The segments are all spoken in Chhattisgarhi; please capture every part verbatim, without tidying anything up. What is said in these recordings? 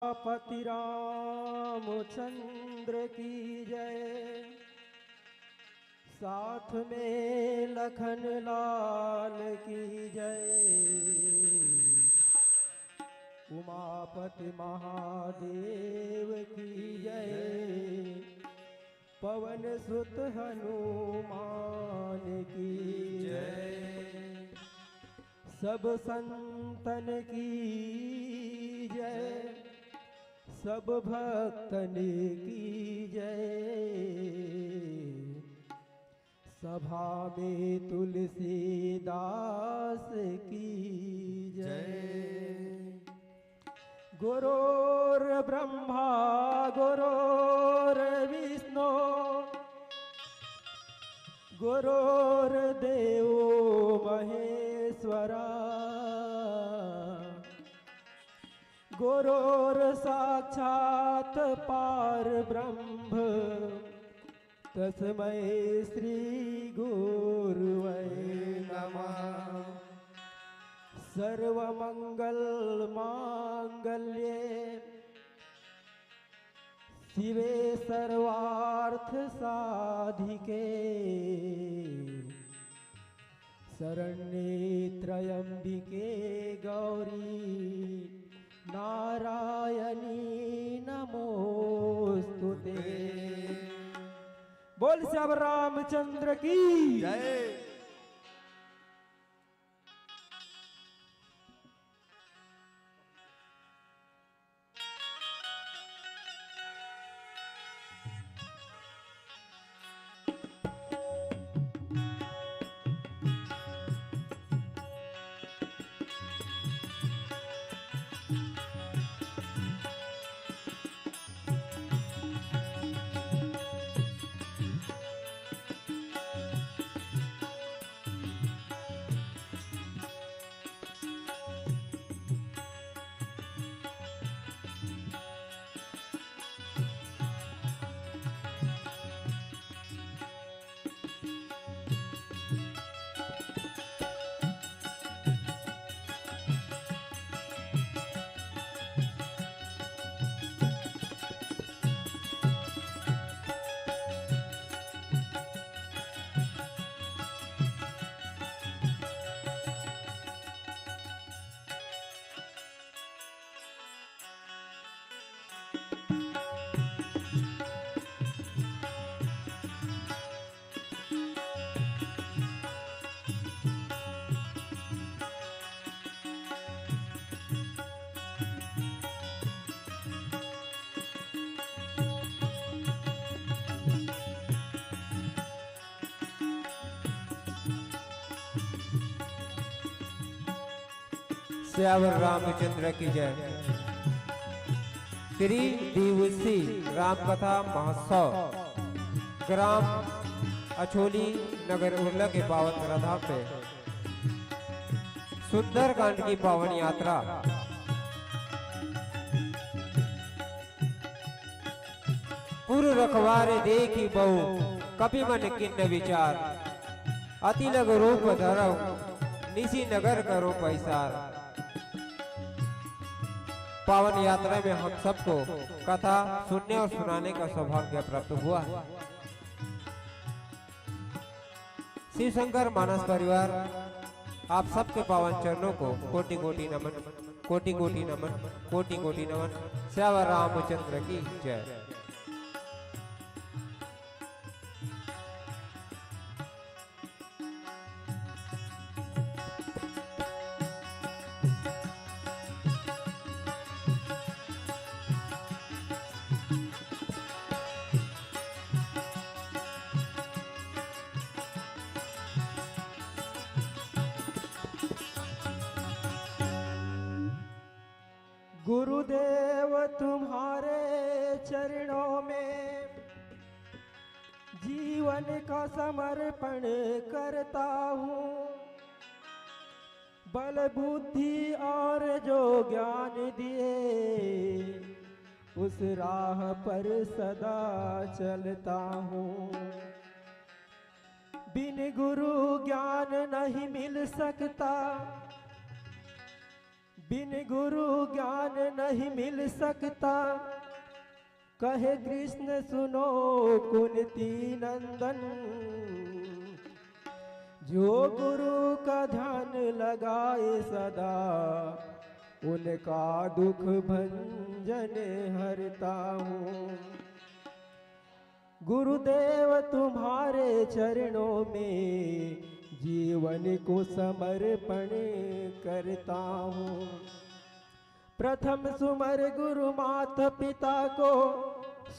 पति रामचंद्र की जय, साथ में लखन लाल की जय, उमापति महादेव की जय, पवन सुत हनुमान की जय। सब संतन की जय, सब भक्तन की जय, सभा में तुलसीदास की जय। जय। गुरुर्ब्रह्मा गुरुर्विष्णु गुरुर्देवो महेश्वरा, गुरुर्साक्षात् परब्रह्म तस्मै श्री गुरुवे नमः। सर्वमंगल मांगल्ये शिवे सर्वार्थ साधिके शरण्ये त्र्यंबिके गौरी नारायणी नमोस्तुते। बोल श्याम रामचंद्र की जय। सियावर रामचंद्र की जय। त्रिदिवसीय रामकथा महोत्सव ग्राम अछोली नगर उरला के पावन धराधाम पे सुंदरकांड की पावन यात्रा। पुर रखवारे देखी बहु, कपि मन किन्न विचार। अति लघु रूप धरव, निशि नगर करो पैसार। पावन यात्रा में हम सबको कथा सुनने और सुनाने का सौभाग्य प्राप्त हुआ। शिव शंकर मानस परिवार, आप सबके पावन चरणों को कोटि कोटि नमन, कोटि कोटि नमन, कोटि कोटि नमन। श्यावर रामचंद्र की जय। गुरुदेव तुम्हारे चरणों में जीवन का समर्पण करता हूँ। बल बुद्धि और जो ज्ञान दिए, उस राह पर सदा चलता हूँ। बिन गुरु ज्ञान नहीं मिल सकता, बिन गुरु ज्ञान नहीं मिल सकता, कहे कृष्ण सुनो कुंती नंदन। जो गुरु का ध्यान लगाए सदा, उनका दुख भंजन हरता हूँ। गुरुदेव तुम्हारे चरणों में जीवन को समर्पण करता हूँ। प्रथम सुमर गुरु माता पिता को,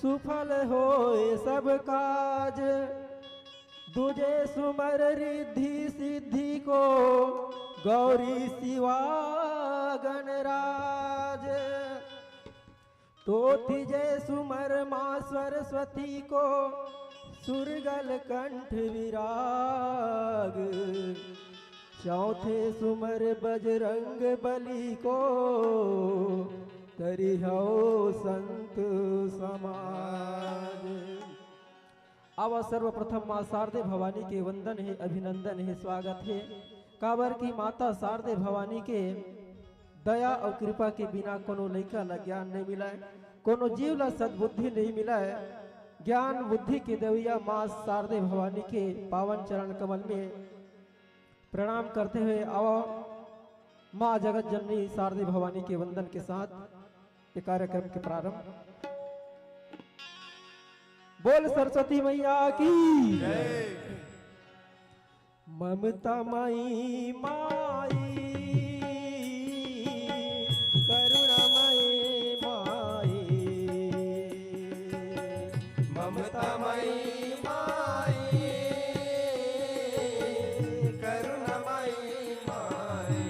सुफल होए सब काज। दूजे सुमर रिद्धि सिद्धि को, गौरी शिवा गणराज। तो तीजे सुमर माँ सरस्वती को, सुरगल कंठ विराग। चौथे सुमर बजरंग बली को, तरिहौ संत समाज। अब सर्वप्रथम माँ शारदे भवानी के वंदन हे, अभिनंदन हे, स्वागत हे। काबर कि माता शारदे भवानी के दया अउ कृपा के बिना कोनो लइका ला ज्ञान नइ मिलय, कोनो जीव ला सद्बुद्धि नइ मिलय। ज्ञान बुद्धि के देवइया माँ शारदे भवानी के पावन चरण कमल में प्रणाम करते हुए आवा माँ जगत जननी शारदे भवानी के वंदन के साथ ये कार्यक्रम के प्रारंभ। बोल सरस्वती मैया की। ममता मई माई, करुणा मई माई, ममता मई माई, करुणा मई माई,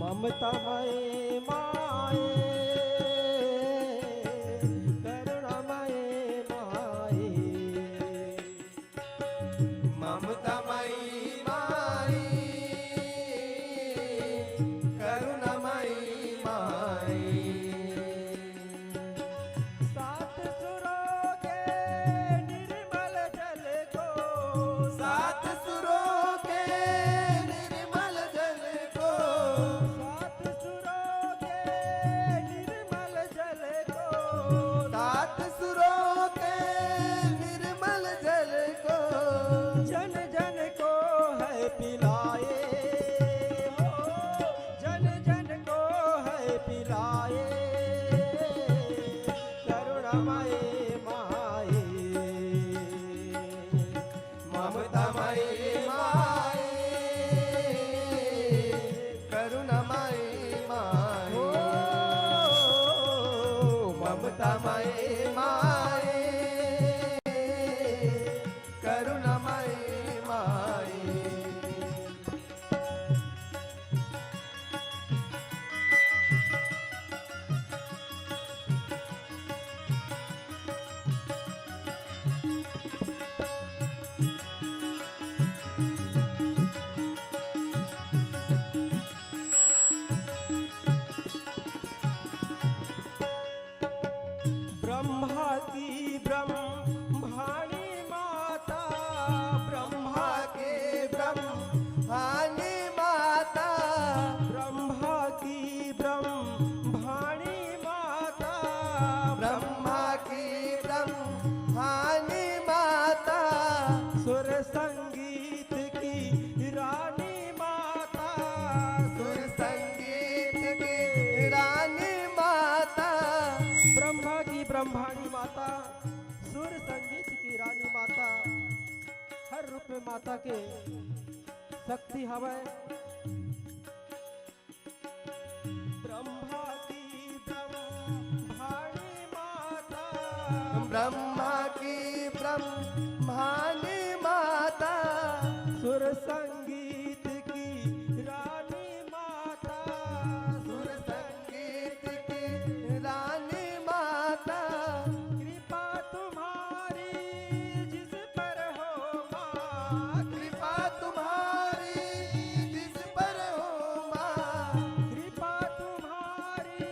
ममता मई माई, करुणा मई माई। ममता मई माई, करुणा मई माई। सात सुरों के निर्मल जल को, सात सुरों के निर्मल जल को, सात सुरों के निर्मल जल को, सात सुरों के निर्मल जल को, जन जन को है पिलाए हो, जन जन को है पिलाए, करुणामय माए। ममता मई माई, करुणा मई माई। ओ, ममता मई माई, करुणा मई माई। ब्रह्मा की ब्रह्माणी माता, ब्रह्मा की ब्रह्माणी माता, ब्रह्मा की ब्रह्माणी माता, ब्रह्मा की ब्रह्माणी माता, सुर संगीत की रानी माता, सुर संगीत की रानी माता। ब्रह्मा की ब्रह्माणी माता, सुर संगीत की रानी माता, हर रूप में माता के शक्ति हवय। ब्रह्मा की ब्रह्माणी माता, ब्रह्मा की ब्रह्माणी माता, सुर संगीत की रानी माता, सुर संगीत की रानी माता। कृपा तुम्हारी जिस पर हो माँ, कृपा तुम्हारी जिस पर हो माँ, कृपा तुम्हारी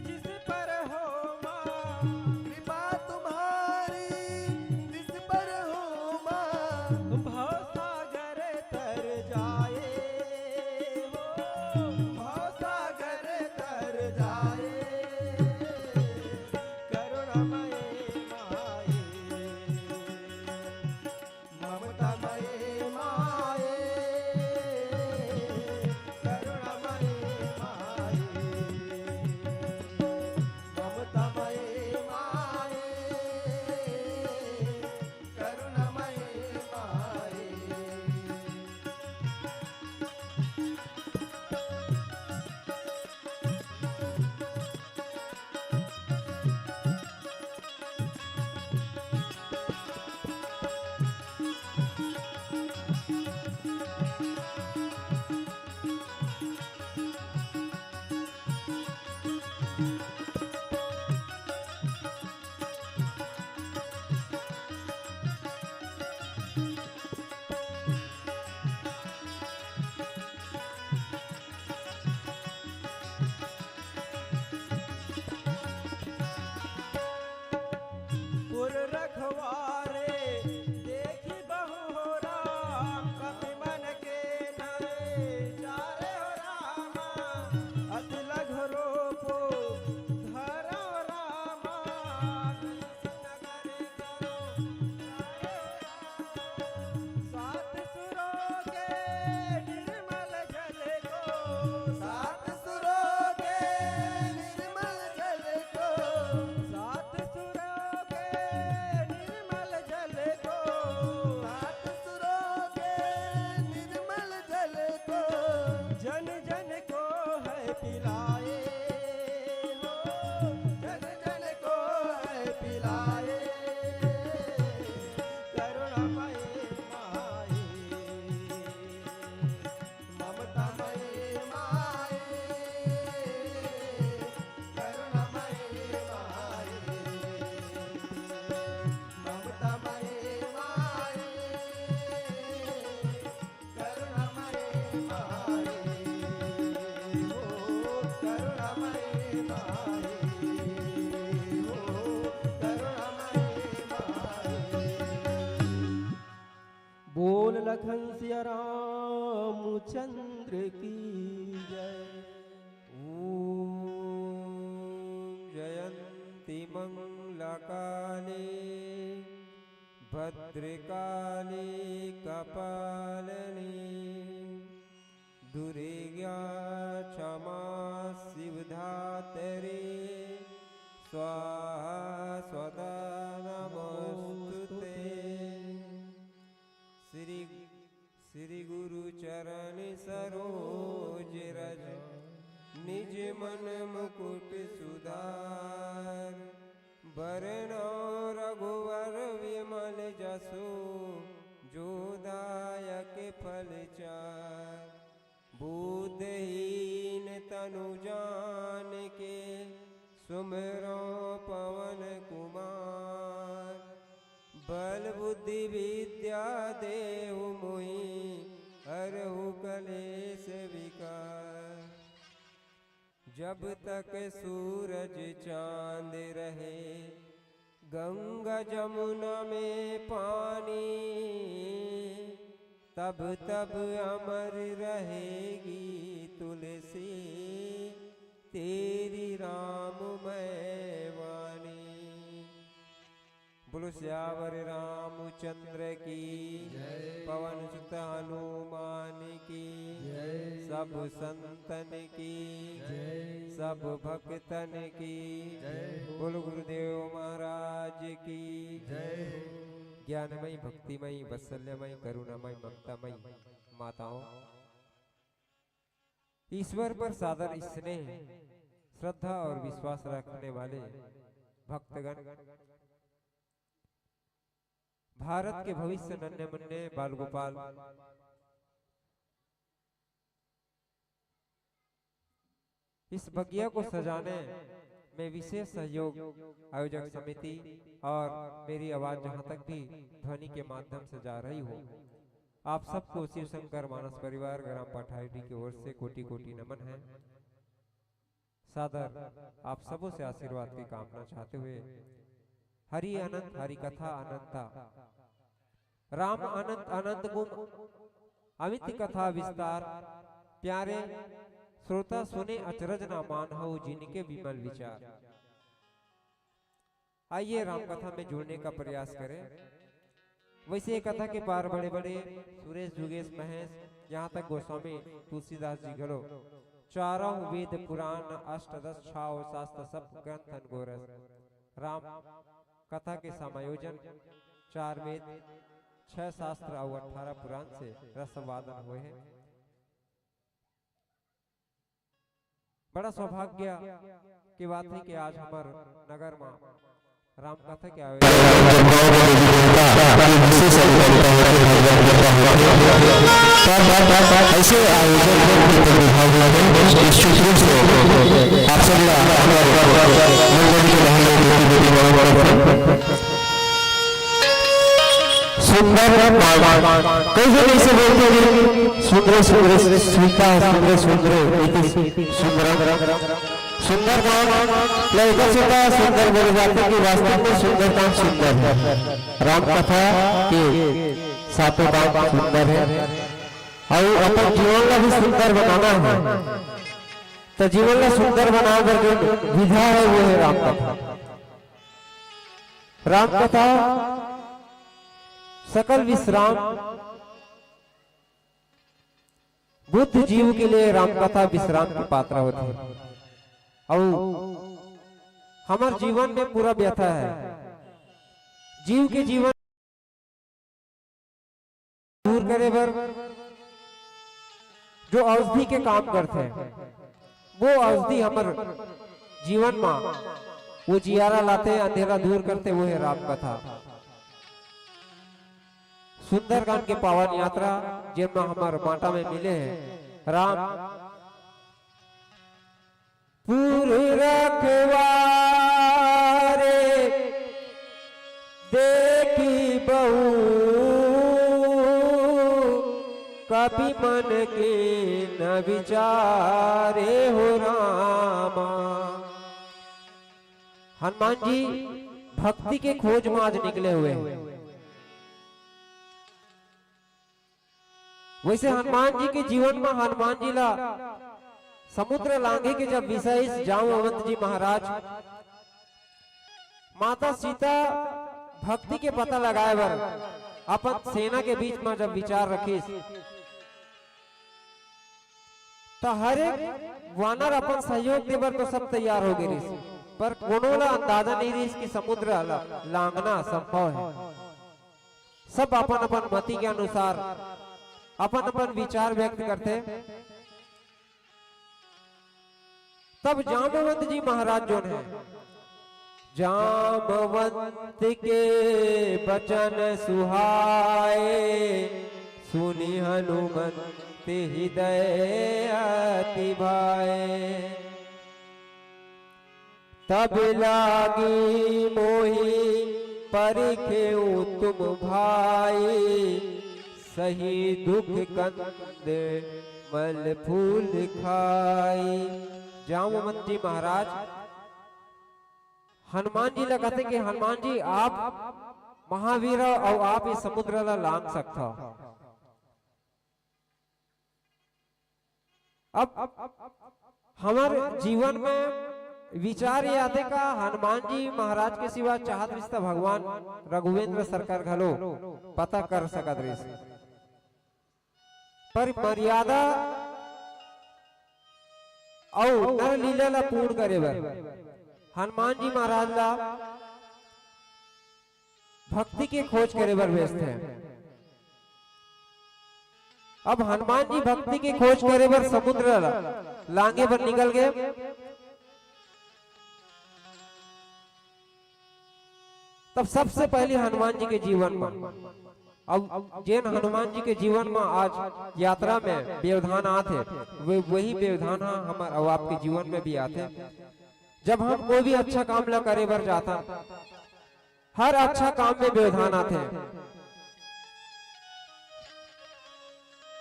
जिस पर हो माँ, कृपा तुम्हारी जिस पर पुर रखवारे देखी बहु हो राम, कपि मन के नय चारे हो रामा, अति लघु रूपु धरो रामा, नगर करो चारे हो रामा। सात सुरों के निर्मल जल को, सात सुरों के निर्मल जल को, सात सुरों के निर्मल जल को, सात सुरों के निर्मल जल को, जन जन को है पिलाए हो, जन जन को है पिलाए। करुणामय माई, ममतामय माई, करुणामय माई, ममतामय माई, करुणामय माई, हो करुणामय माई, हो करुणामय माई। बोल लखन सिया रामचंद्र की जय। ॐ जयन्ति मङ्गलकाले भद्रकाले कपालने दुर्गा क्षमा शिवधात्रे स्वाहा सदा नमोस्तुते। श्री श्री गुरु चरण सरोज रज निज मन मुकुट सुधार। बरनउँ रघुवर विमल जसु जो दायक फल चार। बुद्धहीन तनु जानिके सुमिरउँ पवन कुमार। बल बुद्धि विद्या देहु मोहि हरहु कलेस विकार। जब तक सूरज चाँद रहे गंगा जमुना में पानी, तब तब अमर रहेगी तुलसी तेरी राममय वाणी। बोलो सियावर रामचंद्र की, जय। पवन सुत हनुमान की, जय। सब संतन की, जय। सब भक्तन की, जय। बोलो गुरुदेव महाराज की, जय। ज्ञानमय, भक्तिमय, वात्सल्यमय, करुणामय, ममतामय माताओं, ईश्वर पर सादर स्नेह, श्रद्धा और विश्वास रखने वाले भक्तगण, भारत के भविष्य नन्हे मुन्ने बाल गोपाल इस बगिया को सजाने में विशेष सहयोग आयोजक समिति और मेरी आवाज जहां तक भी ध्वनि के माध्यम से जा रही हो, आप सबको शिव शंकर मानस परिवार ग्राम पठारी की ओर से कोटि कोटि नमन है। सादर आप सबों से आशीर्वाद की कामना चाहते हुए, हरि अनंत, हरि कथा अनंता, राम अनंत, अनंत गुण, अमित कथा विस्तार, प्यारे श्रोता सुने अचरज ना मानहु जिनके विमल विचार। आइए राम कथा में जुड़ने का प्रयास करें। वैसे ये कथा के पार बड़े बड़े सुरेश, जुगेश, महेश, यहाँ तक गोस्वामी तुलसीदास जी घलो चारों वेद पुराण, अष्टादश छाव शास्त्र सब ग्रंथन गोरस। राम कथा के समायोजन चार वेद, छह शास्त्र अउ अठारह पुराण से रसवादन होए हे। बड़ा सौभाग्य के बात हे कि आज हमर नगर म राम कथा के आयोजन ऐसे आयोजन के प्रति भाव आप सब ला सुंदर, कइसे कइसे बोलथे, सुंदर सुंदर सीता, सुंदर सुंदर, सुंदर, सुंदर गांव, लइका सीता सुंदर बोले जाथे कि वास्तव में सुंदर काम सुंदर है। राम कथा के सातों काम सुंदर है। अउ अपन जीवन ला भी सुंदर बनाना है, तो जीवन ला सुंदर बनाए बर जो विधा है, वो है राम कथा। राम कथा सकल विश्राम, बुद्ध जीव के लिए राम कथा विश्राम की पात्र होती है। अउ हमार जीवन में पूरा व्यथा है, जीव के जीवन दूर करे बर जो औषधि के काम करथे, वो औषधि हमर जीवन मा वो जियारा लाथे, अंधेरा दूर करथे, वो है राम कथा। सुंदरकांड के पावन यात्रा, जेमा हमर माटा में मिले हैं राम। पुर रखवारे देखी बहू, कपि मन के न विचारे हो रामा। हनुमान जी भक्ति के खोज में आज निकले हुए हैं। वैसे हनुमान जी के जीवन में हनुमान जी ला समुद्र लांघे के जब विषय इस जामवंत जी महाराज माता सीता भक्ति के पता लगाए बर अपन सेना के बीच में जब विचार रखिस, त हर एक वानर अपन सहयोग दे बर तो सब तैयार हो गए रहिस, पर कोनो ला अंदाजा नहीं रहिस कि समुद्र ला लांघना संभव है। सब अपन अपन मति के अनुसार अपन अपन विचार व्यक्त करथे। तब जामवंत जी महाराज जोन है, जामवंत के बचन सुहाए, सुनि हनुमंत हृदय अति भाए। तब लागी मोहि परिखेउ तुम भाई, सही दुख कंद मल फूल खाई। जामवंत जी महाराज हनुमान जी ला कथे कि हनुमान जी, आप महावीर हो अउ आप इस समुद्र ला लांघ सकथव। अब हमर जीवन में विचार ये आथे का हनुमान जी महाराज के सिवा चाहत रिस त भगवान रघुवेंद्र सरकार घलो पता कर सकत रिस, पर मर्यादा अउ नर लीला ला पूर्ण करे बर हनुमान जी महाराज ला भक्ति के खोज करे बर भेजथे। अब हनुमान जी भक्ति के खोज करे बर समुद्र ला लांघे बर निकल गए। तब सबसे पहले हनुमान जी के जीवन में, अब जेन हनुमान जी के जीवन में आज यात्रा में व्यवधान आथे, वे वही व्यवधान ह हमर अउ आपके जीवन में भी आथे। जब हम कोई भी अच्छा काम ला करे बर जाथन, हर अच्छा काम में व्यवधान आथे,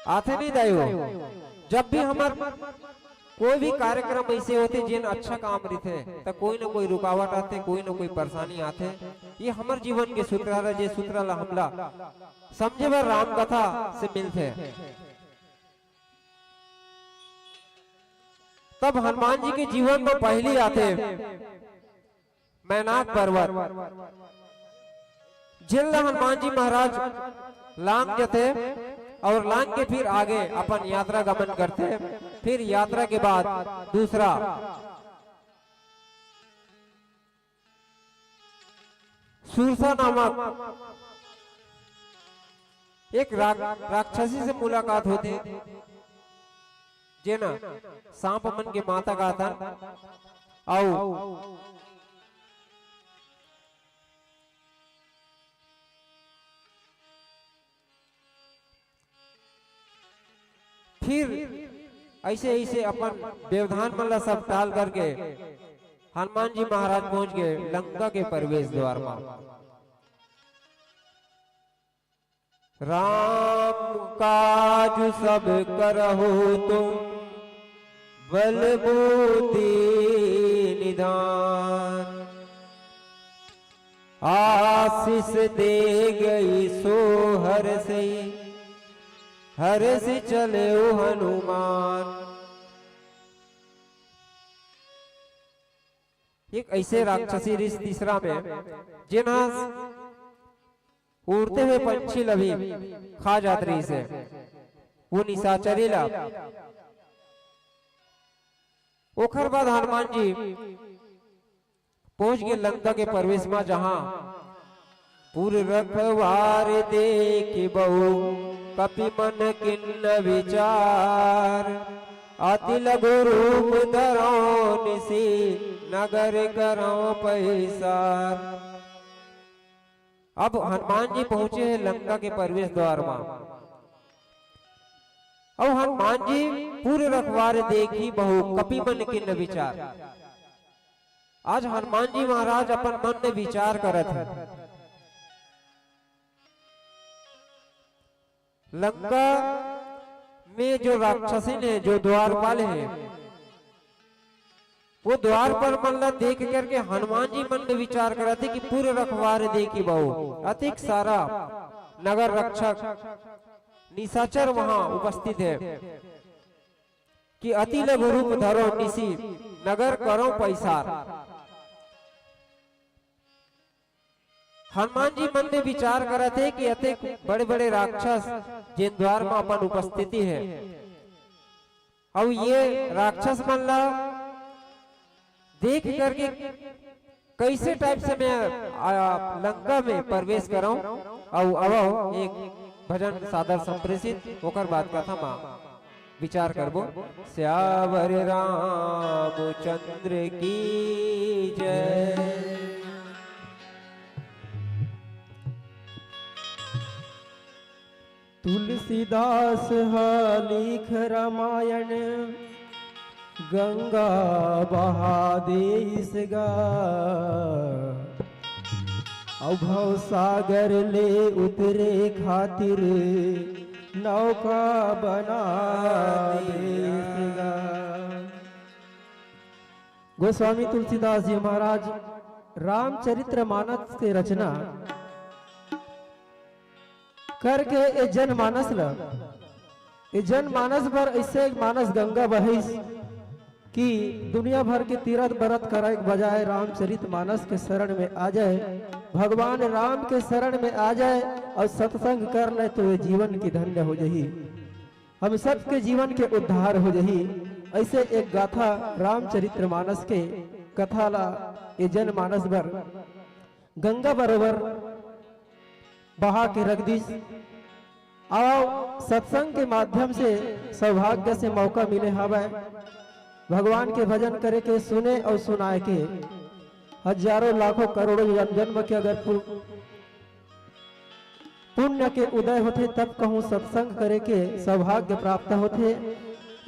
आथे नहीं दाई हो? जब भी हमर कोई भी कार्यक्रम ऐसे होथे जेन अच्छा काम रहिथे, त कोई न कोई रुकावट आथे, कोई न कोई परेशानी आथे। ये हमर जीवन के सूत्र हरे, जे सूत्र ला हमला समझे बर राम कथा से मिलथे। तब हनुमान जी के जीवन में पहली आथे मैनाक पर्वत, जेन ला हनुमान जी महाराज लांघ जथे अउ लांघ के फिर आगे अपन यात्रा गमन करथे। फिर यात्रा के बाद दूसरा सुरसा नामक एक राक-, राक्षसी से मुलाकात होथे, जेन सांप मन के माता काथन, अउ फिर ऐसे ऐसे अपन व्यवधान मन ला सब टाल करके हनुमान जी महाराज पहुंच गए लंका के प्रवेश द्वार में। राम काज सब करहु तुम बल बुद्धि निधान। आशीष दे गई सो हर्षि, हर्षि चले हनुमान। एक ऐसे राक्षसी रिस तीसरा में, जेन ह उड़ते हुए पंछी ल भी खा जात रहिस हे, वो निशाचरी ला। ओखर बाद हनुमान जी पहुंच गए लंका के प्रवेश में, जहां पुर रखवार देखि बहु कपि मन किन्न विचार। अति लघु रूप धरो निसि नगर करो पैसार। अब हनुमान जी पहुंचे हैं लंका के प्रवेश द्वार में। अब हनुमान जी पुर रखवार देखि बहु कपि मन किन्न विचार। आज हनुमान जी महाराज अपन मन में विचार करत हे। लंका में जो राक्षसिन हे, जो द्वारपाल हे, वो द्वारपाल मन ला देख करके हनुमान जी मन में विचार करत हे कि पुर रखवार देखि बहु, अतिक सारा नगर रक्षक निशाचर वहां उपस्थित हे। कि अति लघु रूप धरो निसि नगर करो पैसार। हनुमान जी मन में विचार करत हे कि अतेक बड़े-बड़े राक्षस जेन द्वार में अपन उपस्थिति हे, अउ ये राक्षस मन ला देख करके कैसे टाइप से मैं, आ, लंका में प्रवेश करौं। अउ आवव एक भजन सादर संप्रेषित, ओकर बाद कथा मा विचार करबो। सियावर रामचंद्र की जय। तुलसीदास ह लिख रामायण गंगा बहा देइस गा, अउ भव सागर ले उतरे खातिर नौका बना देइस गा। गोस्वामी तुलसीदास जी महाराज रामचरित्र मानस के रचना करके ए जनमानस ल, ए जनमानस बर ऐसे एक मानस गंगा बहिस कि दुनिया भर के तीरथ बरत करे के बजाय रामचरित मानस के शरण में आ जाए, भगवान राम के शरण में आ जाए अउ सत्संग कर ले तो ये जीवन की धन्य हो जही, हम सबके जीवन के उद्धार हो जही। ऐसे एक गाथा रामचरित्र मानस के कथा ला ये जनमानस बर गंगा बरोबर बहा के रख दिस। अउ सत्संग के माध्यम से सौभाग्य से मौका मिले हवय भगवान के भजन करे के, सुने अउ सुनाए के। हजारों लाखों करोड़ों जन-, जन्म के अगर पु-, पुण्य के उदय होथे तब कहूँ सत्संग करे के सौभाग्य प्राप्त होथे,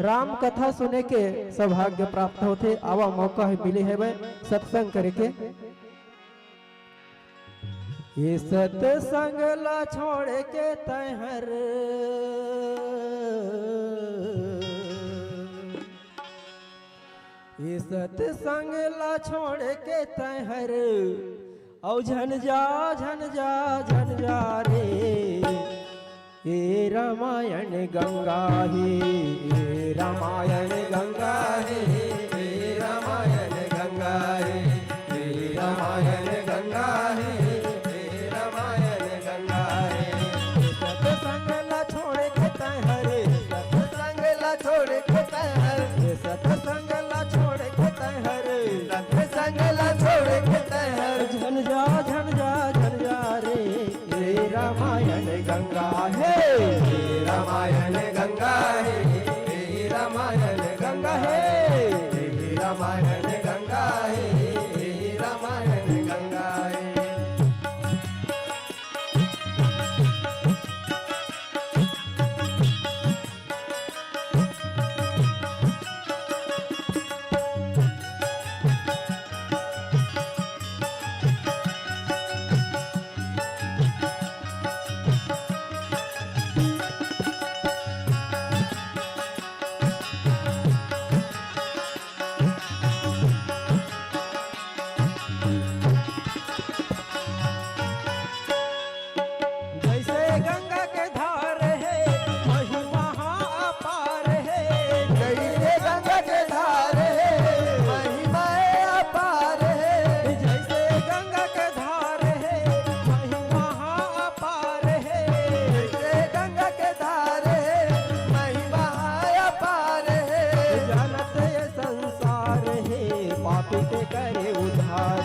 राम कथा सुने के सौभाग्य प्राप्त होथे। आवा मौका हे मिले हवय सत्संग करे के। ये सत्संग ला छोड़ के तैं हर, ये सत्संग ला छोड़ के तैं हर, अउ झन जा, झन जा, झन जा रे। ए रामायण गंगा हे, ए रामायण गंगा हे, ए रामायण गंगा हे, ए रामायण गंगा हे, ए रामायण गंगा हे। सत्संग ला छोड़ के तैं हर, सत्संग ला छोड़ के तैं हर, सत्संग ला छोड़ के तैं हर, सत्संग ला छोड़ के तैं हर, झन जा, झन जा, झन जा रे। ए रामायण गंगा हे, ए रामायण गंगा हे, ए रामायण गंगा हे। करे उद्धार।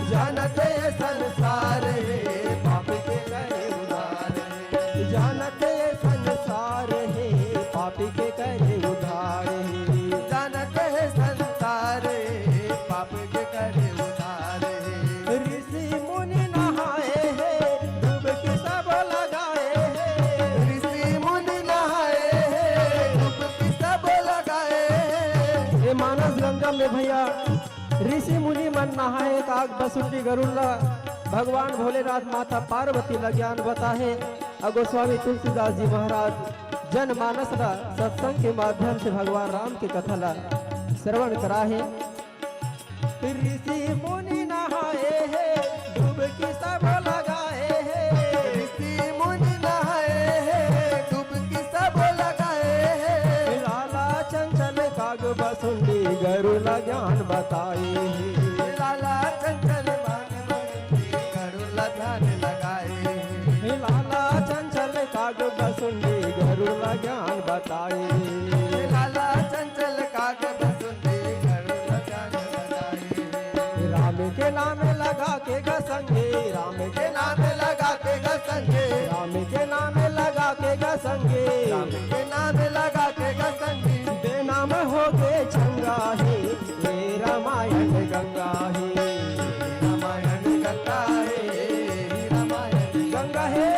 जानत हे संसार हे पाप के करे उद्धार। जानत हे संसार हे पाप के करे उद्धार। जानत हे संसार हे पाप के करे उद्धार। ऋषि मुनि नहाए हे डुबकी सब लगाए हे। ऋषि मुनि नहाए हे डुबकी सब लगाए हे। ये मानस गंगा में भैया ऋषि मुनि मन नहाए, काग बसुंडी गरुड़ ला भगवान भोलेनाथ माता पार्वती ला ज्ञान बताहे। अउ गोस्वामी तुलसीदास जी महाराज जनमानस ला सत्संग के माध्यम से भगवान राम के कथा ला श्रवण कराहे। ऋषि मुनि नहाए हे डुबकी सब लगाए हे। ऋषि मुनि नहाए हे डुबकी सब लगाए हे। लाला चंचल काग बसुंडी गरुड़ ला ज्ञान बताए हे। लाला चंचल काग बसुंडी गरुड़ ला ध्यान लगाए हे। लाला चंचल काग बसुंडी गरुड़ ला ज्ञान बताए हे। लाला चंचल काग बसुंडी गरुड़ ला ध्यान लगाए हे। राम के नाम लगा के ग संगी, राम के नाम लगा के ग संगी, राम के नाम लगा के ग संगी, राम के नाम लगा के ग संगी। बेनाम हो गे चंगा हे, हे रामायण गंगा हे। रामायण गंगा हे, रामायण गंगा हे।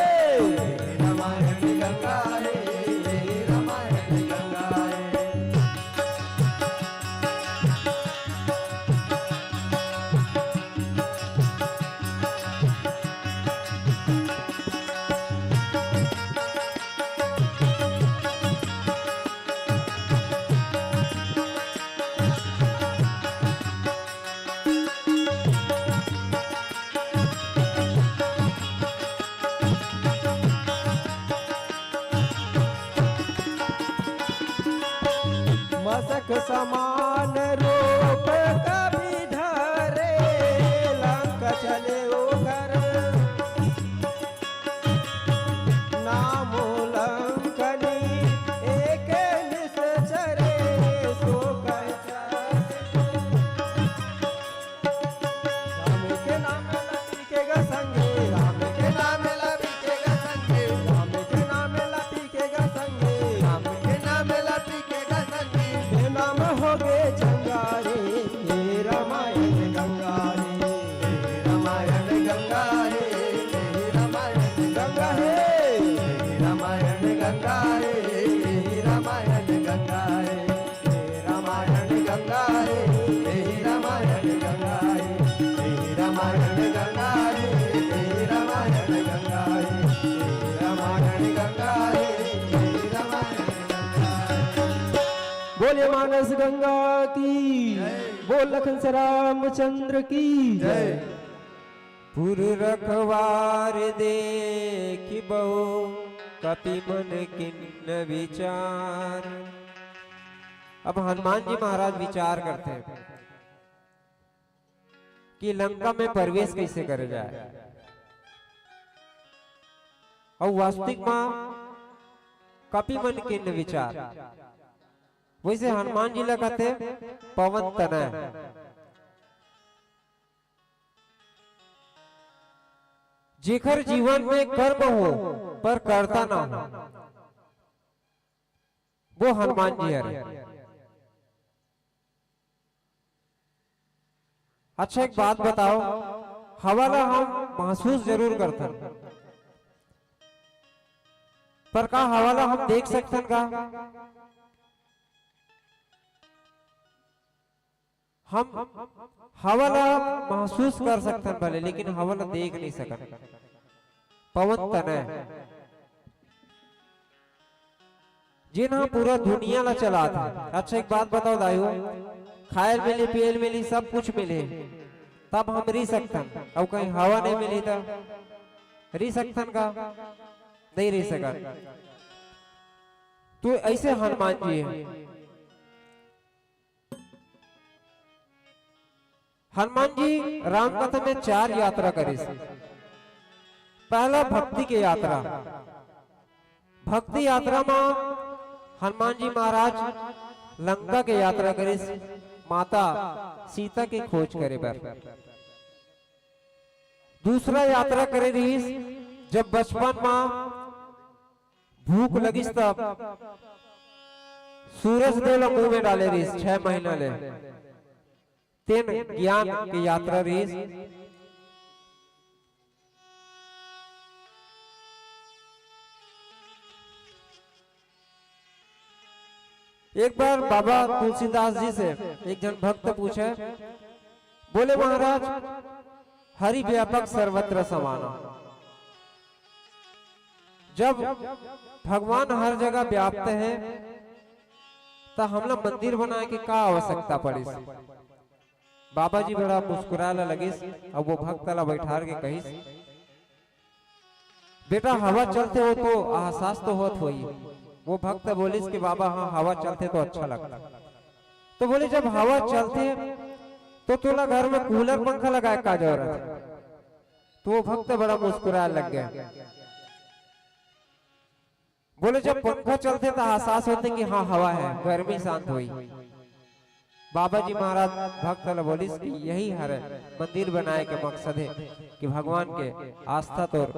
रामायण गंगा हे, रामायण गंगा हे। मसक समान रूप कपि धरे, लंक चले ओकर नाम लंकनी, एक निसचरे सो कह। राम के नाम ला पी के ग संगी, राम के नाम ला पी के ग संगी, राम के नाम ला पी के ग संगी, राम के नाम ला पी के ग संगी। बेनाम हो गे चंगा रे, हे रामायण गंगा रे। हे रामायण गंगा रे, हे रामायण गंगा हे। हे रामायण गंगा रे, हे रामायण गंगा रे। हे रामायण गंगा हे, हे रामायण गंगा हे, हे रामायण गंगा हे, हे रामायण गंगा हे, हे रामायण गंगा हे, हे रामायण गंगा हे। बोले मानस गंगा की, जय। बोल लखन श्याम रामचंद्र की जय। पुर रखवार देखिबो, कपि मन कीन्ह विचार। अब हनुमान जी महाराज विचार करथे कि लंका में प्रवेश कइसे करे जाए, अउ वास्तविक म कपि मन कीन्ह विचार। वइसे हनुमान जी ला कथे पवन तनय। जेखर जीवन में कर्म हो पर करता ना हो, वो हनुमान जी हरे। अच्छा, एक बात बताओ, हवा ला हम महसूस जरूर करथन, पर का हवा ला हम देख सकथन का? हम हवा ला महसूस कर सकथन भले, लेकिन हवा ला देख नहीं सकन, पवन तनय। जेन ह पूरा दुनिया ला चलात हे। अच्छा, एक बात बताओ दाई हो, खायल मिली, पियल मिली, सब कुछ मिली, तब हम रहि सकथन, अउ कहीं हवा नहीं मिली त रहि सकथन का? नहीं रहि सकन। तो ऐसे हनुमान जी हे। हनुमान जी राम कथा में चार यात्रा करिस। पहला भक्ति के यात्रा। भक्ति यात्रा में हनुमान जी महाराज लंका के यात्रा करिस। माता सीता के खोज करे बर। दूसरा यात्रा करे रहिस, जब बचपन म भूख लगिस तब सूरज देव ल मुंह में डाले रहिस छह महीना ले। तेन ज्ञान के यात्रा रहिस। एक बार बाबा तुलसीदास जी से एक झन भक्त पूछे, बोले, महाराज, हरि व्यापक सर्वत्र समाना, जब भगवान हर जगह व्याप्त हे, त हमला मंदिर बनाए के का आवश्यकता पड़िस? बाबा जी बड़ा मुस्कुराए ला लगिस, अब वो भक्त ला बैठार के कहिस, बेटा, हवा चलथे ओ तो एहसास तो होत होही। वो भक्त बोलिस कि बाबा, हाँ, हवा चलथे तो अच्छा लगथे। तो बोले, जब हवा चलथे तो तोला घर में कूलर पंखा लगाए का जरूरत हे? तो वो भक्त बड़ा मुस्कुराए लग गे। बोले, जब पंखा चलथे त एहसास होथे कि हाँ, हवा हे, गर्मी शांत होही। बाबा जी महाराज भक्त ल बोलिस कि यही हरे मंदिर बनाए के मकसद हे कि भगवान के आस्था तोर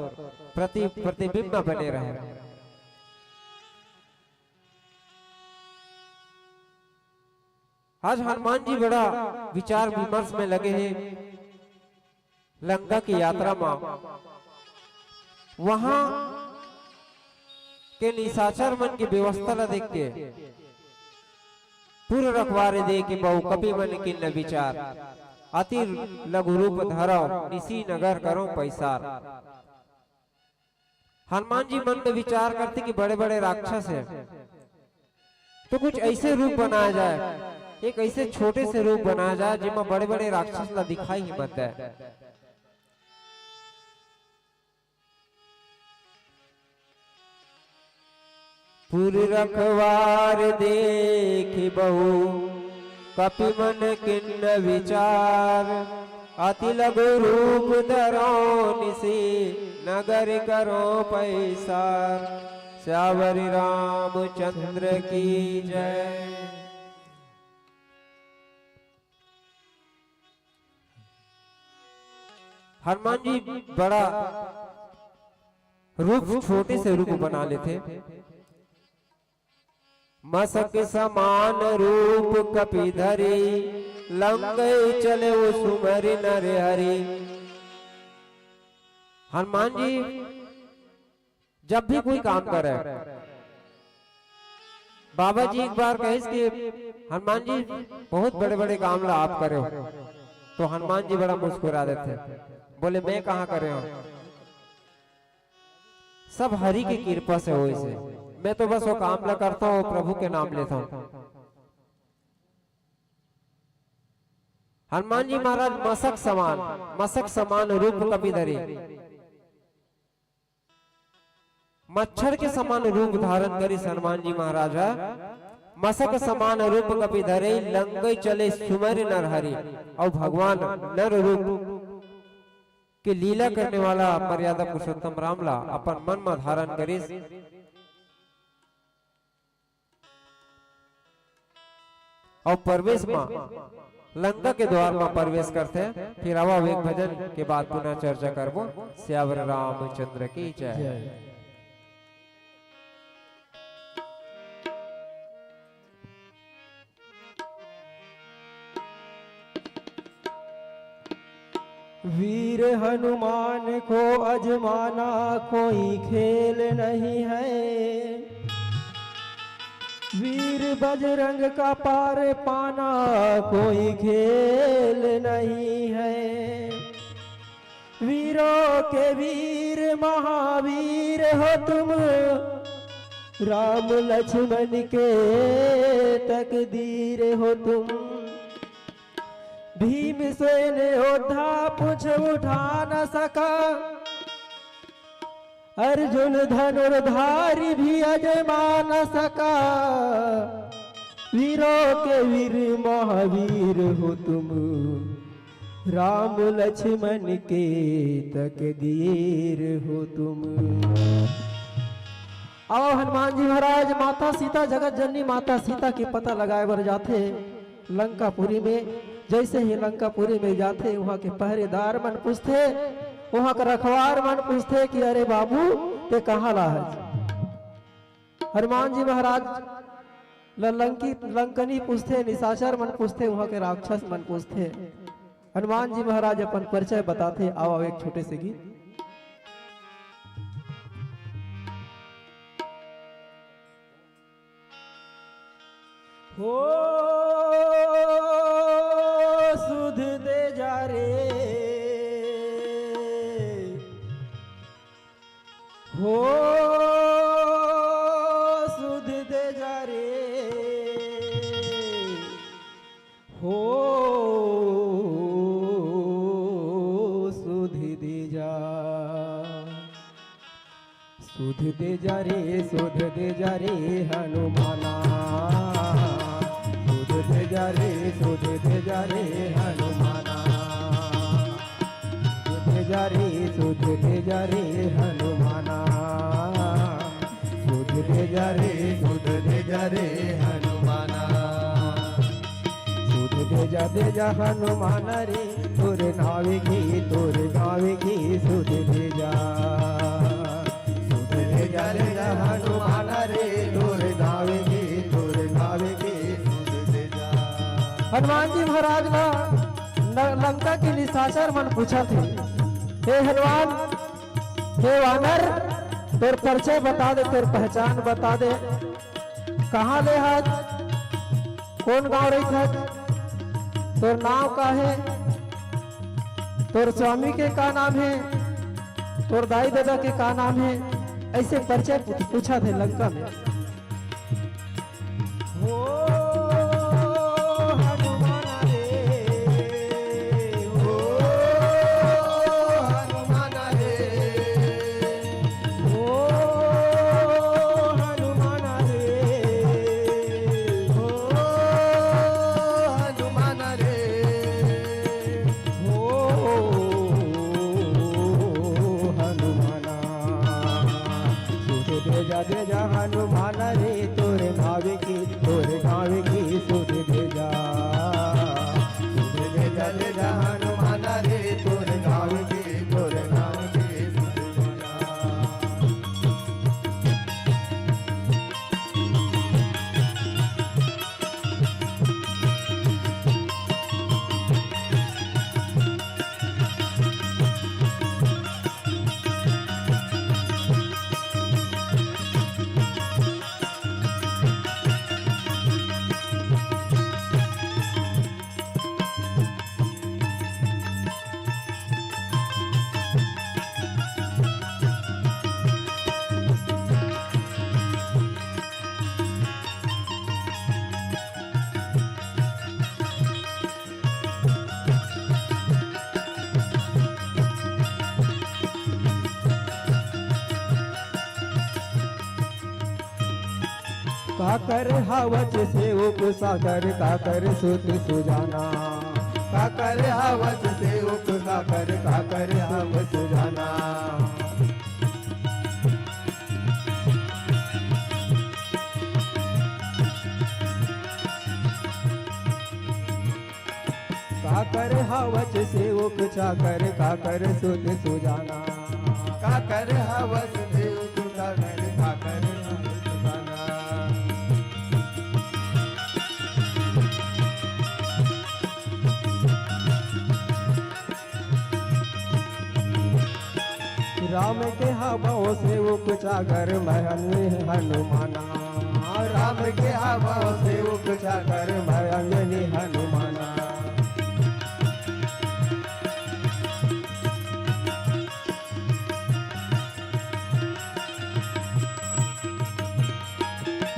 प्रति प्रतिबिंब बने रहे। आज हनुमान जी बड़ा विचार विमर्श में लगे हे। लंका की यात्रा म वहां के निशाचर मन की व्यवस्था ला देख के, पुर रखवारे दे के बहु कपि मन किन्न विचार, अति लघु रूप धरव निशि नगर करो पैसार। हनुमान जी मन में विचार करथे कि बड़े-बड़े राक्षस हे, तो कुछ ऐसे रूप बनाया जाए, एक ऐसे छोटे से रूप बनाया जाए, जेमा बड़े-बड़े राक्षस ला दिखाई ही मत दे। पुर रखवार देखि बहु कपि मन किन्न विचार, अति लघु रूप धरो निशि नगर करो पैसार। सियावर रामचंद्र की जय। हनुमान जी बड़ा रूप, छोटे से रूप बना लेथे। मसक समान रूप कपि धरी, लंगई चले वो सुमरि नर हरि। हनुमान जी जब भी कोई काम करे, बाबा जी एक बार कहिस कि हनुमान जी, बहुत बड़े-बड़े काम ला आप करे हो। तो हनुमान जी बड़ा मुस्कुरा देथे, बोले, मैं कहाँ करे हूँ, सब हरि के कृपा से होइस हे। मैं तो बस वो काम ला करता हूँ, प्रभु के नाम लेता हूँ। हनुमान जी महाराज मसक समान, मसक समान रूप कपि धरी, मच्छर के समान रूप धारण करिस हनुमान जी महाराज ह। मसक समान रूप कपि धरे, लंगई चले सुमरि नर हरि। अउ भगवान नर रूप के लीला करने वाला मर्यादा पुरुषोत्तम राम ला अपन मन म धारण करिस। अउ प्रवेश म लंका के द्वार म प्रवेश करथे। फिर आवा, अब एक भजन के बाद पुनः चर्चा करबो। सियावर रामचंद्र की जय। जय। वीर हनुमान को अजमाना कोई खेल नहीं है, वीर बजरंग का पार पाना कोई खेल नहीं है। वीरों के वीर महावीर हो तुम, राम लक्ष्मण के तकदीर हो तुम। भीमसेन योद्धा पूछ उठा न सका, अर्जुन धनुर्धारी भी अजमा न सका। वीरों के वीर महावीर हो तुम, राम लक्ष्मण के तकदीर हो तुम। अउ हनुमान जी महाराज माता सीता, जगत जननी माता सीता के पता लगाए बर जाथे। लंकापुरी में। जैसे ही लंकापुरी में जाथे, वहां के पहरेदार मन पूछथे, वहां के रखवार मन पूछथे कि "अरे बाबू, ते कहाँ ला हस?" हनुमान जी महाराज ल लंकी, लंकनी पूछथे, निशाचर मन पूछथे, वहां के राक्षस मन पूछथे। हनुमान जी महाराज अपन परिचय बताथे। आओ, आओ, एक छोटे से गीत। हो सुध दे जा रे, हो सुध दे जा रे, हो सुध दे जा। सुध दे जा रे, सुध दे जा रे हनुमाना, सुध दे जा रे, सुध दे जा रे हनुमाना, सुध दे जा रे, सुध दे जा रे हनुमाना, सुध दे जा रे, सुध दे जा रे हनुमाना। सुध दे जा, दे जा हनुमान रे, तोर नाव की, तोर गाँव की सुध दे जा। सुध दे जा, दे जा हनुमान रे, तोर नाव की, तोर गाँव की सुध दे जा। हनुमान जी महाराज ला न-, लंका के निशाचर मन पूछथे, "हे हनुमान, हे वानर, तोर परिचय बता दे, तोर पहचान बता दे, कहाँ ले हस, कोन गाँव रहिथस, तोर नाव का हे, तोर स्वामी के का नाम हे, तोर दाई ददा के का नाम हे?" ऐसे परिचय पू-, पूछथे लंका में। हो हनुमान रे, हो हनुमान रे, हो हनुमान रे, हो हनुमान रे, हो हनुमाना। सुध दे जा, दे जा हनुमान रे, तोर गाँव की, तोर गाँव की सुध दे जा। सुध दे जा, दे जा हनुमान रे, तोर गाँव की, तोर गाँव की सुध दे जा। काकर हवच सेवक साकर, काकर सुत सुजाना। काकर हवच सेवक साकर, काकर हवच सुजाना। काकर हवच सेवक चाकर, काकर सुत सुजाना। काकर हवच सेवक चाकर, काकर सुत सुजाना। राम के हवं सेवक चाकर, मैं अंजनी हनुमाना। राम के हवं सेवक चाकर, मैं अंजनी हनुमाना।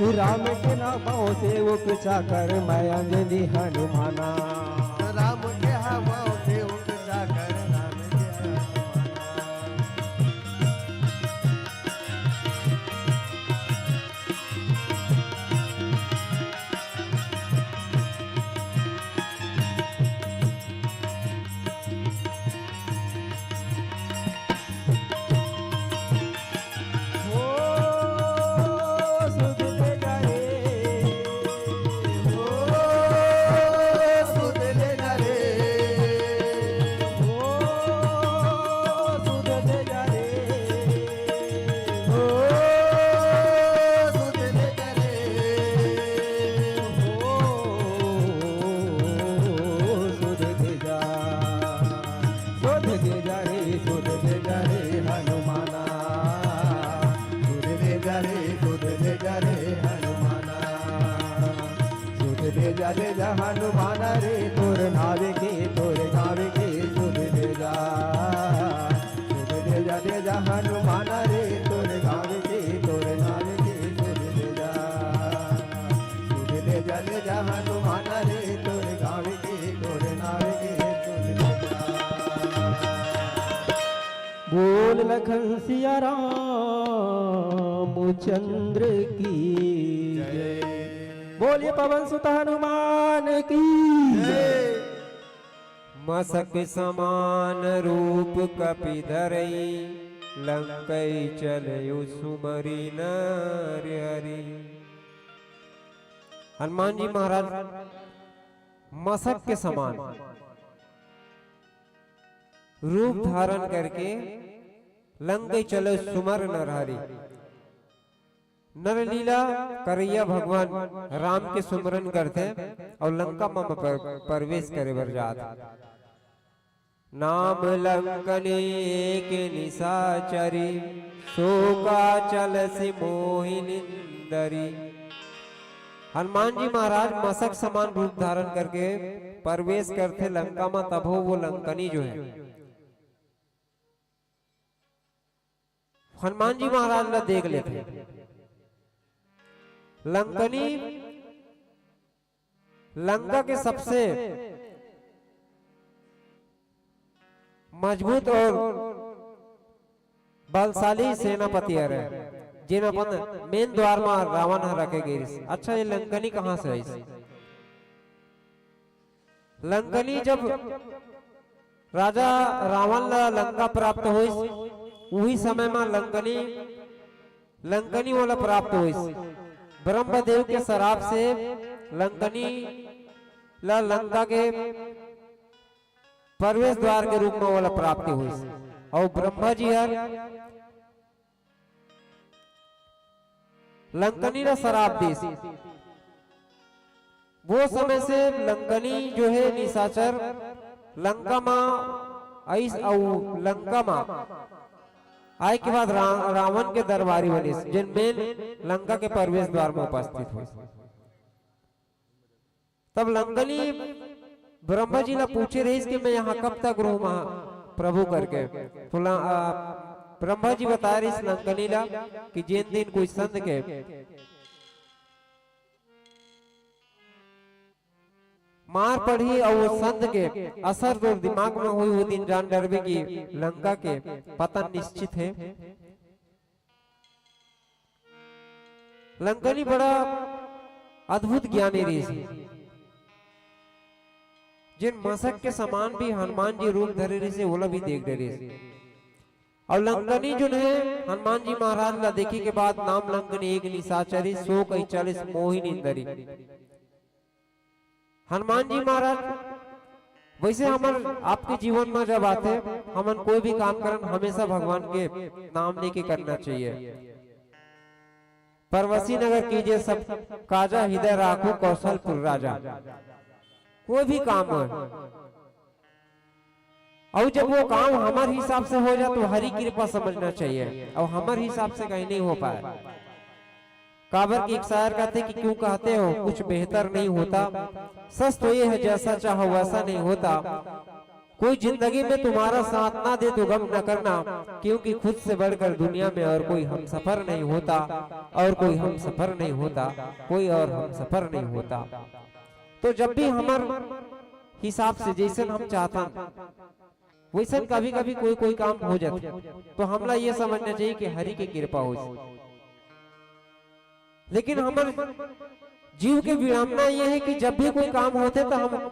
राम के हवं सेवक चाकर, मैं अंजनी हनुमाना। राम के हवं सेवक चाकर, राम के हवं। बोल लखन सिया रामचंद्र की जय। बोलिए पवन सुत हनुमान की जय। मसक समान रूप कपि धरई, लंकई चलयु सुमरि नर हरि। हनुमान जी महाराज मसक के समान रूप धारण करके लंकई चलयु सुमर नर हरि। नरलीला करैया भगवान राम के सुमरन करथे अउ लंका म पर-, प्रवेश करे बर जात। नाम लंकनी एक निशाचरी, सोका चलसि मोहि निंदरी। हनुमान जी महाराज मसक समान रूप धारण करके प्रवेश करथे लंका म, तभो वो लंकनी जो है हनुमान जी महाराज ला देख लेथे। लंकनी लंका के सबसे मजबूत और बलशाली सेनापति हरे, जेन अपन मेन द्वार म रावण ह रखे गिस। अच्छा, ये लंकनी कहाँ से आइस? लंकनी जब राजा रावण ला लंका प्राप्त होइस, उही समय म लंकनी, लंकनी ओला प्राप्त होइस। ब्रह्मदेव के सराप से लंकनी ला लंका के प्रवेश द्वार के रूप म ओला प्राप्ति होइस। अउ ब्रह्मा जी हर लंकनी ला सराप दिस। वो समय से लंकनी जो है निशाचर लंका म आइस अउ लंका म आए के बाद रा-, रावण के दरबारी बनिस, जेन मेन लंका के प्रवेश द्वार म उपस्थित होइस। तब लंकनी ब्रह्मा जी ला पूछे रहिस कि मैं यहाँ कब तक रहूँ महा-, प्रभु करके। तो ला-, आ, ब्रह्मा जी बताए रहिस लंकनी ला कि जेन दिन कोई संत के मार पड़ही अउ वो संत के असर तोर दिमाग म होही, वो दिन जान डरबे कि लंका के पतन निश्चित है। लंकनी बड़ा अद्भुत ज्ञानी रहिस, जेन मसक के समान भी हनुमान जी रूप धरे रहिस, ओला भी देख डरिस। अउ लंकनी जो है हनुमान जी महाराज ला देखे के बाद नाम लंकनी एक निशाचरी, सो कहि चलिस मोहि निंदरी। हनुमान जी महाराज, वैसे हमन आपके जीवन में जब आथे, हमन कोई भी काम करन, हमेशा भगवान के नाम लेके करना चाहिए। परवसी नगर कीजे सब काजा, हृदय राखो कौशलपुर राजा। कोई भी काम हो, अउ जब वो काम हमर हिसाब से हो जाए, तो हरि कृपा समझना चाहिए, अउ हमर हिसाब से कहीं नहीं हो पाए। काबर कि एक शायर कहते कि क्यों कहते हो कुछ बेहतर नहीं होता, सच तो ये है जैसा चाहो वैसा नहीं होता। कोई जिंदगी में तुम्हारा साथ ना दे तो गम न करना, क्योंकि खुद से बढ़कर दुनिया में और कोई हमसफर नहीं होता, और कोई हमसफर नहीं होता, कोई और हमसफर नहीं होता। तो जब भी हमर हिसाब से जैसन हम चाहतन, वैसन कभी-कभी कोई-कोई काम हो जाथे, तो हमला ये समझना चाहिए कि हरि के कृपा होइस। लेकिन हमर जीव के विडंबना ये है कि जब भी कोई काम होथे, तो हम,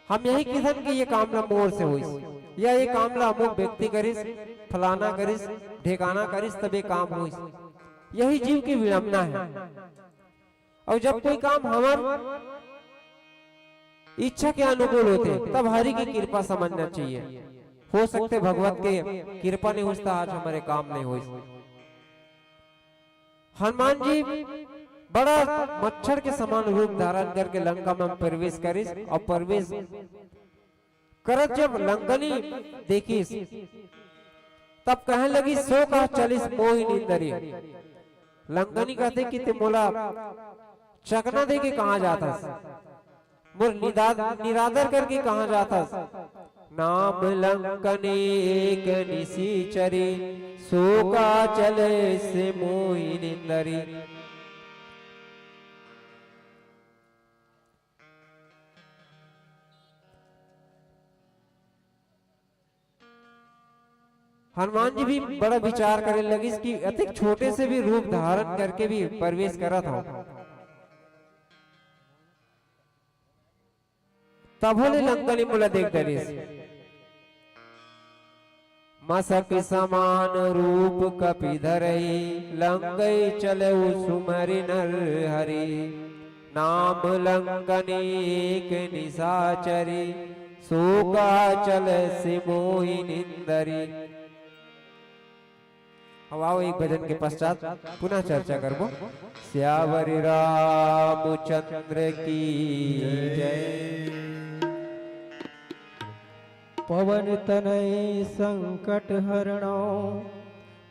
हम यही किथन कि ये काम ला मोर से होइस, या ये काम ला अमुक व्यक्ति करिस, फलाना करिस, ढेकाना करिस, तब ये काम होइस। यही जीव की विडंबना है। अउ जब कोई काम हमर इच्छा के अनुकूल होथे, तब हरि की कृपा समझना चाहिए। हो सकथे भगवत के कृपा नहीं होइस त आज हमर काम नहीं होइस। हनुमान जी बड़ा मच्छर के समान रूप धारण करके लंका में प्रवेश करिस अउ प्रवेश करत जब लंकनी देखिस, तब कहे लगी, "सो कहि चलिस मोहि निंदरी।" लंकनी कहते कि ते मोला चकना दे के कहाँ जाथस, मोर निदा-, निरादर करके कहाँ जाथस। नाम लंकनी एक निशिचरी, सो कहि चलिस मोहि निंदरी। हनुमान जी भी बड़ा विचार करे लगिस कि अतेक छोटे से भी रूप धारण करके भी प्रवेश करत हव। तभो ले लंका ले मोला देख डरिस। मसक समान रूप कपि धरई, लंकई चलउ सुमरि नर हरि। नाम लंकन एक निसाचरी, सोका चल सिमोहि निंदरी। अब आओ, एक भजन के पश्चात पुनः चर्चा करबो। सियावर रामचंद्र की जय। पवन तनय संकट हरणौ,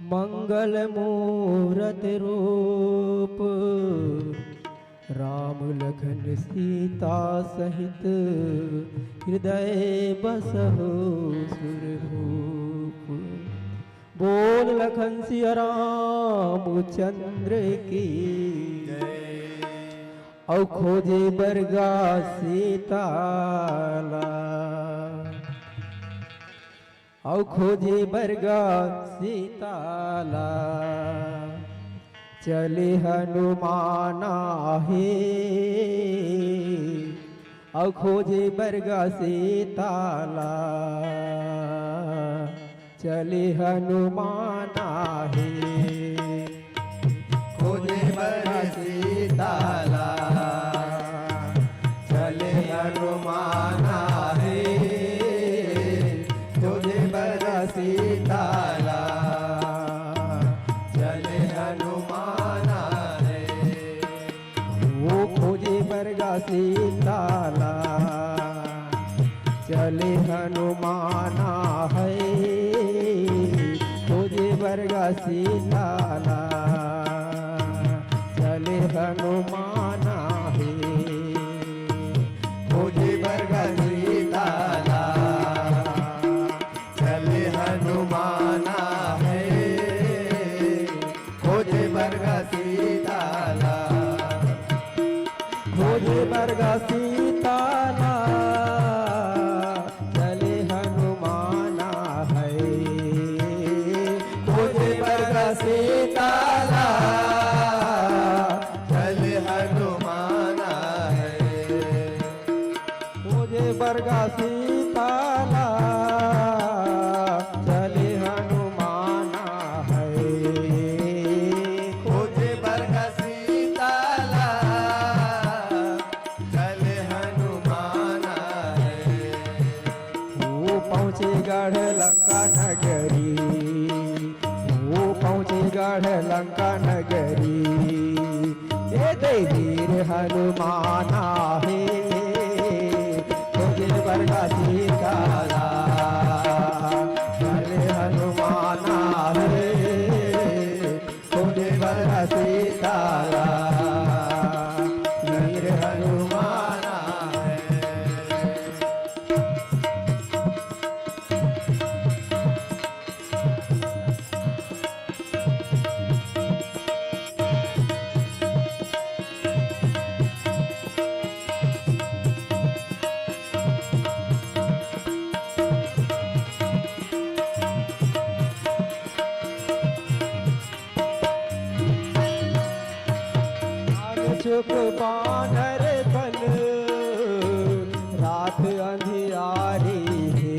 मंगल मूरत रूप। राम लखन सीता सहित, हृदय बसहु सुरभूप। बोल लखन सिया रामचंद्र की। अउ खोजे बर गा सीता ला, अउ खोजे बर गा सीता ला, चले हनुमान हे। अउ खोजे बर गा सीता ला, चले हनुमान हे। खोजे बर सीता ला, चले हनुमान हे। खोजे बर सीता ला, चले हनुमान हे। ओ खोजे बर गा सीता ला, चले हनुमान हे। खोजे बर गा सीता ला, चले हनुमान हे। खोजे बर गा सीता ला, चले हनुमान हे। खोजे बर गा सीता ला, खोजे बर गा सीता ला, चले हनुमान हे। खोजे बर गा सीता ला, चले हनुमान हे। खोजे बर गा सीता ला, चले हनुमान हे। खोजे बर गा सीता ला, चले हनुमान हे। ओ पहुँचे गढ़ लंका नगरी, ओ पहुँचे गढ़ लंका नगरी। ए दे वीर हनुमान हे, खोजे बर गा सीता ला। अरे हनुमान हे, खोजे बर गा सीता ला। वीर हनुमान हे। नान चुक बानर बन, रात अंधियारी हे।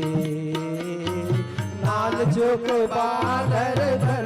नान चुक बानर बन,